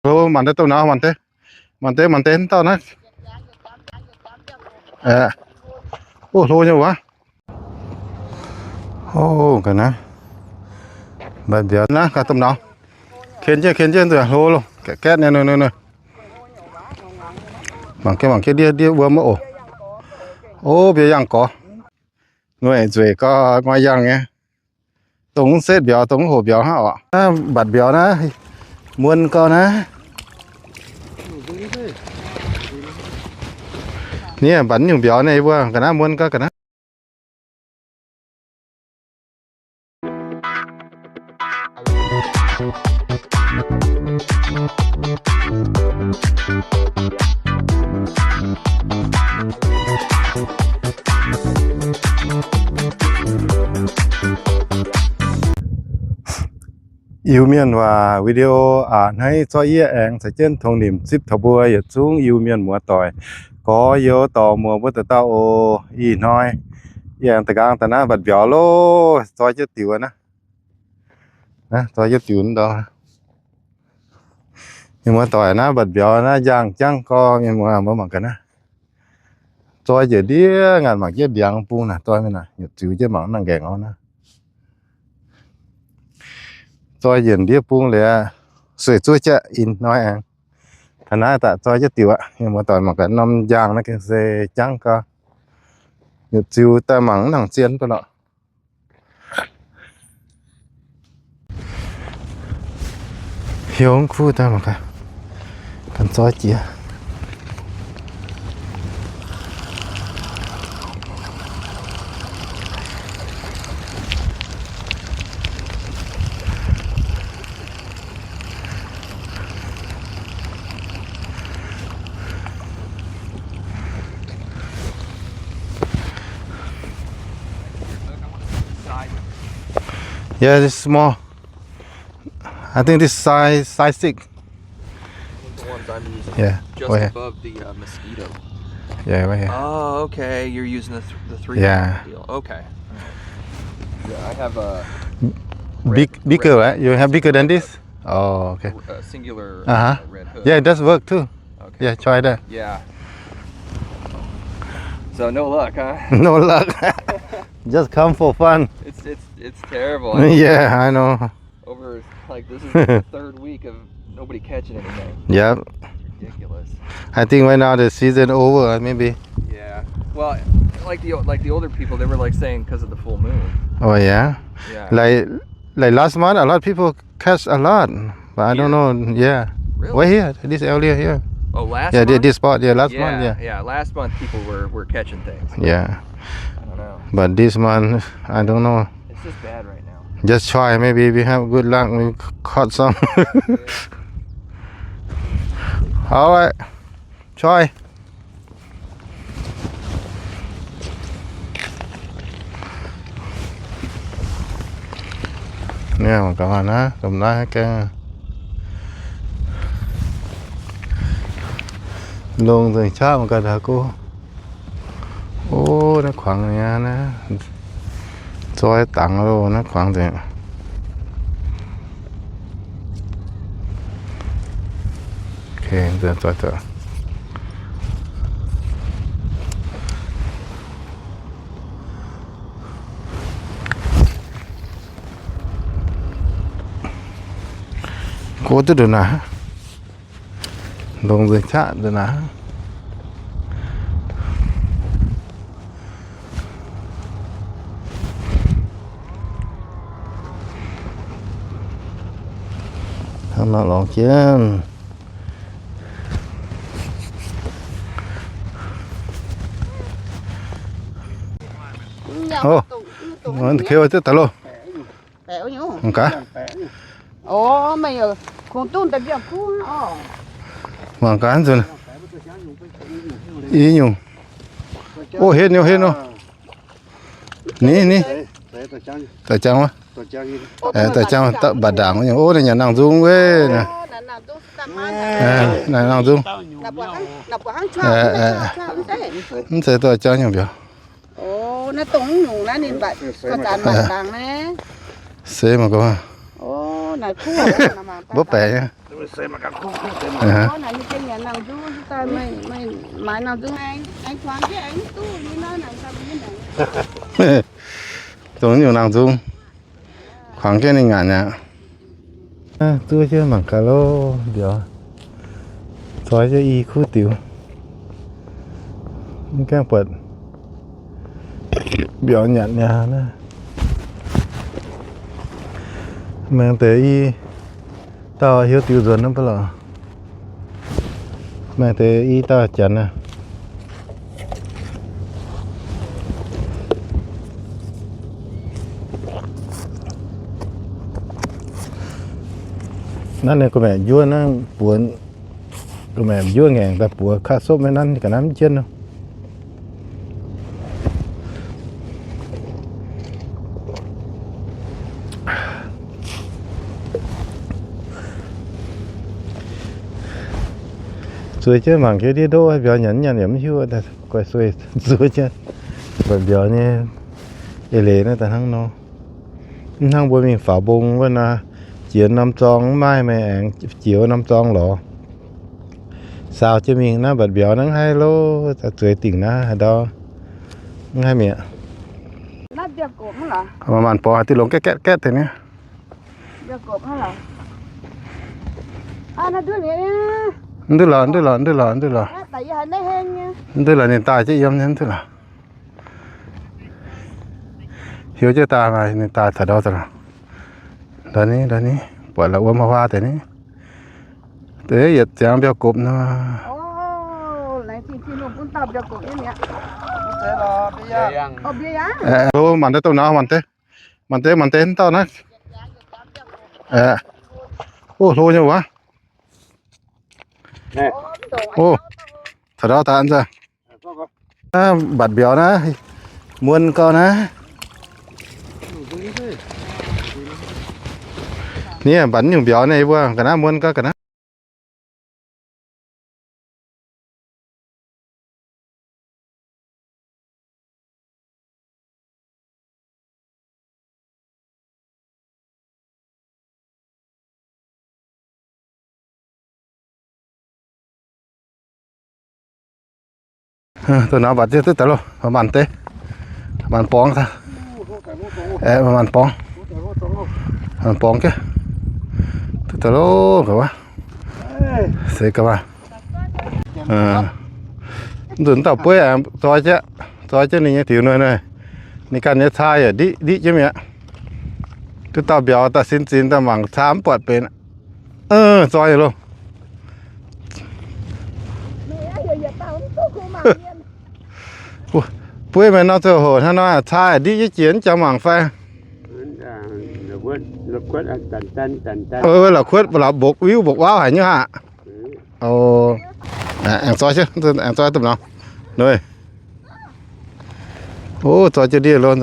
Hlo mangc deix domh nauz, mangc deix, mangc deix, mangc deix dauh naaiv. Ov, hlo nyei wuov. Ov, ga'naaiv mbatc mbiauz naaiv gaax domh nauz. Ken jienv, ken jienv nzuonx hlo loh, gaeqv gaeqv nyei, nor, nor, nor. Mangc jienv, mangc jienv ndiev, ndiev wuom wuov oc. Ov, mbiauz yangh gorx. Nguaih nzueic gau, nguaih yangh nyei. Dongh mv setv mbiauz, dongh mv hoqc mbiauz hnangv oc. Naaiv mbatc mbiauz naaiv, muonz gau naaiv. Ni mbatc nyungc mbiauz naaiv, yie mbuo ga'naaiv muonz gau ga'naaiv. Iu-Mienh waac video aac, hnangv zorqv yie aengx caux jienv tongx nimc zipv taux mbuo yietc zungv Iu-Mienh muoz-doic, gorx-youz dorc muoz mbuo dauh dauh oc. Ih hnoi yie aengx da'nqaang daaih naaiv mbatc mbiauz loh, zoi jienv diuc naaiv. Naaiv zoi jienv diuc ndau. Mienh muoz-doic, naaiv mbatc mbiauz naaiv njaangh jangv gorx, mienh muoz, mbuo mangc gaax naaiv. Zoi njiec ndiev ngaanc, mangc jienv mbiaangx bung naaic, zoi mingh naaic, nyutc ziux jienv mangc nangh nqaengc oc naaiv. Zoi njiec ndiev bung liuz, sueih zuov jatv ih hnoi aengx. Taux naaiv daaih zoi jienv diuc aqv. Mienh muoz-doic, mangc gaax norm njaangh naaiv gengh se jangv gau. Nyutc ziux daaih mangc mv nangc zien daaih lorqc. Hiuv kuv daaih mangc gaax, ganh zoi jiex. Yeah, this small. I think this size, size six. The ones I'm using. Yeah, just right here. Above the, uh, mosquito. Yeah, right here. Oh, okay. You're using the th-, the three. Yeah. Deal. Okay. All right. Yeah, I have a big, red, bigger, red, right? You have bigger than this? Oh, okay. A singular, uh, red hook. Uh-huh. Yeah, it does work too. Okay. Yeah, try that. Yeah. So no luck, huh? No luck. Just come for fun. It's, it's, it's terrible. Yeah, I know. Over, like, this is the third week of nobody catching anything. Yep. Ridiculous. I think right now the season over, maybe. Yeah. Well, like the, like the older people, they were, like, saying 'cause of the full moon. Oh, yeah? Yeah. Like, like last month, a lot of people catch a lot, but I don't know. Here? Yeah. Really? Right here, this area here. Oh, last month? Yeah, thi-, this spot, yeah, last month, yeah. Yeah, yeah, last month people were, were catching things. Yeah. I don't know. But this month, I don't know. It's just bad right now. Just try, maybe we have good luck, we caught some. Yeah. All right. Try. Niaa, mangc gaax naaiv, domh naaiv gaengh longx nzengc qaqv, mangc gaax ndaaih go. O, naaiv kuangx nyei naaiv. Zoi dangx loh, naaiv kuangx nzengc. Okay, nzengc zoi daaih. Go duqv ndongc naaic. Longx nzengc qaqv ndongc naaic. Hnangv nor lorngx jienv. O, keu duqv daaih loh. Mangc gaax. Mangc gaax nzunc. I nyungc. O, henv nyei, henv nyei. Ni, ni. Doix jangv wuov. Doix jangv, mbatc ndaangc wuov nyungc. O, ninh nyanc nangh nzung wuov. Nyanc nangh nzung. Mv zeiz doix jangv nyungc mbiauz. O, naaiv dongh mv nyungc naaiv ninh mbatc, gauh zanc mbatc ndaangc naaiv. Se mangc gaax. Mbuo baeqc nyei. Dongh nyungc nangc nzung, kuangx jienv ninh ngaanc aqv. Zuov jienv mangc gaax loh mbiauz. Zoi jienv i kuv diux. Mv gaengh buatc mbiauz nyanc nyei naaiv. Maengx deix i dauh hiuv diux nzuonx hnangv baav lorqc. Maengx deix i dauh janx aqv. Naaiv ninh gu'maeqc njuov naaiv buonc, gu'maeqc njuov ngaengc daaih buoz kaqv sopv maiv nanv ga'naaiv mv jienv nor. Zueiz jienv mangc jienv ndiev ndoqv, mbiauz nyanc mv nyanc yaac mv hiuv, guai sueih zuov jienv. Buatc mbiauz nyei eix leiz naaiv daaih hnangv nor. Mv hnangv mbuo mingh faaux mbong wuov nor, jiex norm zorng mv maaih, meih aengx jiex norm zorng lorz. Saau jienv mingh naaiv mbatc mbiauz naaiv mv haih loh, zueiz dingc naaiv haaix ndau mv haih mi'aqv. Maanc-maanc borngz haaix diuh longx gaetv gaetv gaetv deix ni. Mv duqv lorqc, mv duqv lorqc, mv duqv lorqc, mv duqv lorqc. Mv duqv lorqc, ninh daaih jienv yiem nyei, mv duqv lorqc. Hiuv jienv daaih maaih ninh daaih taux ndau daaih lorqc. Ndau ni, ndau ni, buatc la'wuom huaav deix ni. Deix yietc ziangx mbiauz-gopv nor. Hlo, maanc deix domh nauz, maanc deix, maanc deix, maanc deix, mv dauh naaiv. O, hlo nyei wuov. O, taux ndau daaih nzunc. Mbatc mbiauz naaiv, muon gau naaiv. Ni mbatc nyungc mbiauz naaiv, yie mbuo ga'naaiv muon gau ga'naaiv. Domh nauz mbatc jienv duqv daaih loh, maanc deix, maanc borngz, maanc borngz, maanc borngz jienv duqv daaih loh, ga'wuov. Seix ga'maah. Mv nzunc dauh bueiv aengx zoi jienv, zoi jienv ninh nyei diux nuei nuei. Ninh ganh nyei caa yaac ndiqv ndiqv jienv mi'aqv. Duqv dauh mbiauz daaih sin zinx daaih mangc caa mv buatc benx. Zoi loh. Bueiv meih nor ziouc hoc hnangv nor, caa ndiqv jienv jiex mv jangx mangc fai? La'kuotv, la'kuotv mbokc wiuv mbokc wuauv haic nyei aqv. Aengx zoi, aengx zoi domh nauz. Nuei. O, zoi jienv ndiev loh.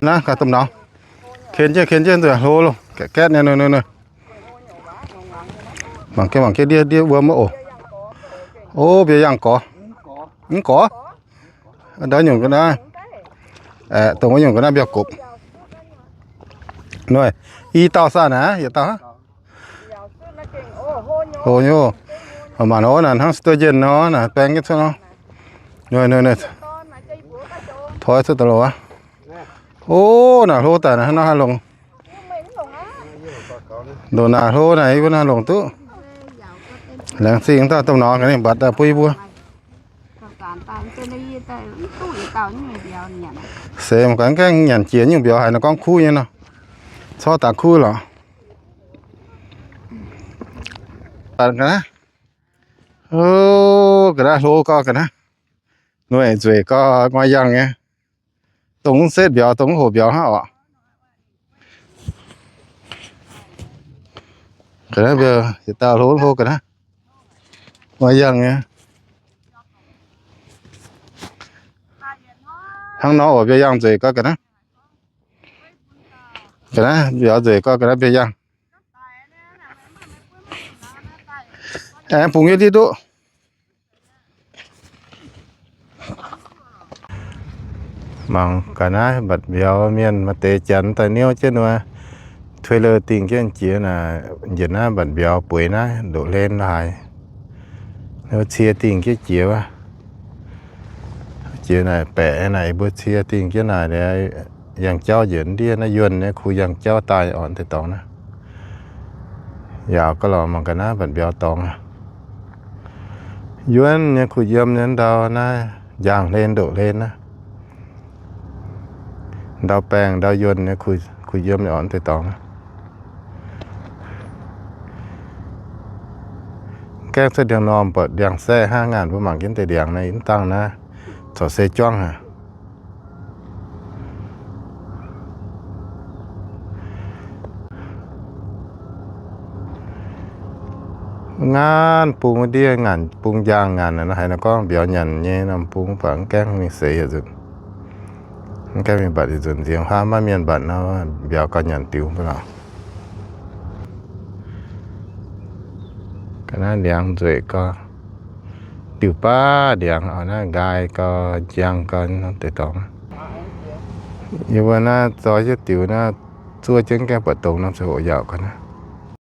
Naaiv gaax domh nauz. Ken jienv, ken jienv nzuonx hlo loh, gaetv gaetv nyei nuei nuei. Mangc gaax, mangc gaax ndiev ndiev wuom oc. O, mbiauz yangh gorx. Mv gorx. Ndau nyungc ga'naaiv. Dongh wuov nyungc ga'naaiv mbiauz-gopv. Nuei, i dauh saah naaiv, yietc dauh. Hlo nyei. Maanc-maanc ov, naaiv hnangv stur njien nor, naaiv baeng jienv cuotv nor. Toi cuotv daaih loh aqv. O, naaiv hlo daaih naaiv hnangv nor haih longc. Ndongc naaic hlo naaic yie mbuo haih longc duqv. Laengz zingh dauh domh nauz ga'naaiv mbatc daaih bun yie mbuo. Seix mangc gaax, gaengh nyanc jiex nyungc mbiauz haic nor, gorngv kuv nyei nor. Corc daaih kuv lorqc. Ga'naaiv. O, ga'naaiv hlo gau ga'naaiv. Nueic nzueic gau, ngoi yangh nyei. Dongh mv setv mbiauz, dongh mv hoc mbiauz hnangv oc. Ga'naaiv mbiauz yietc dauh hlo hlo ga'naaiv. Ngoi yangh nyei. Hnangv nor oc, mbiauz yangh nzueic gau ga'naaiv. Ga'naaiv mbiauz nzueic gau ga'naaiv mbiauz yangh. Aengx bungx yie ndiev duqv. Mangc ga'naaiv mbatc mbiauz mienh maaih deix janx daaih niouv jienv nor. Fei le dingh jienv jiex naaic, njiec naaiv mbatc mbiauz bueix naaiv ndoqv hlen laaix. Cie dingh jienv jiex wuov. Jiex naaic baeqc naaic, mbuo cie dingh jienv naaic, yangh jauv njiec ndiev naaiv yuonh nyei kuh yangh jauv daaih orqc deix dorngx naaiv. Yaac gauh lorqc mangc gaax naaiv mbatc mbiauz dorngx. Yuonh nyei kuh yiem nyei ndau naaiv, njang hlen ndoqv hlen naaiv. Ndau baengh ndau yuonh nyei kuh yiem nyei orqc deix dorngx. Gaengh cuotv ndiangx-normh buatc ndiangx-saeqv hnangv, ngaanc mbuo mangc jienv deix ndiangx naaiv, mv dangh naaiv corc se juangv haic. Ngaanc bung wuov ndiev, ngaanc bung njang ngaanc haiz nor gorngv mbiauz nyanc nyei norm bung, mv baac mv gaengh mingh seix yietc nzunc. Mv gaengh mingh mbatc yietc nzunc, nziex huaav maiv mienh mbatc nor, mbiauz gauh nyanc diux mv baac lorqc. Ga'naaiv ndiangx nzueic gauh, diuh baav ndiangx, naaiv nqaai gauh, njang gauh deix dorngx. Yie mbuo naaiv zoi jienv diuh naaiv, zuov jienv gaengh buatc dongz norm ziangh hoc yaauc ga'naaiv.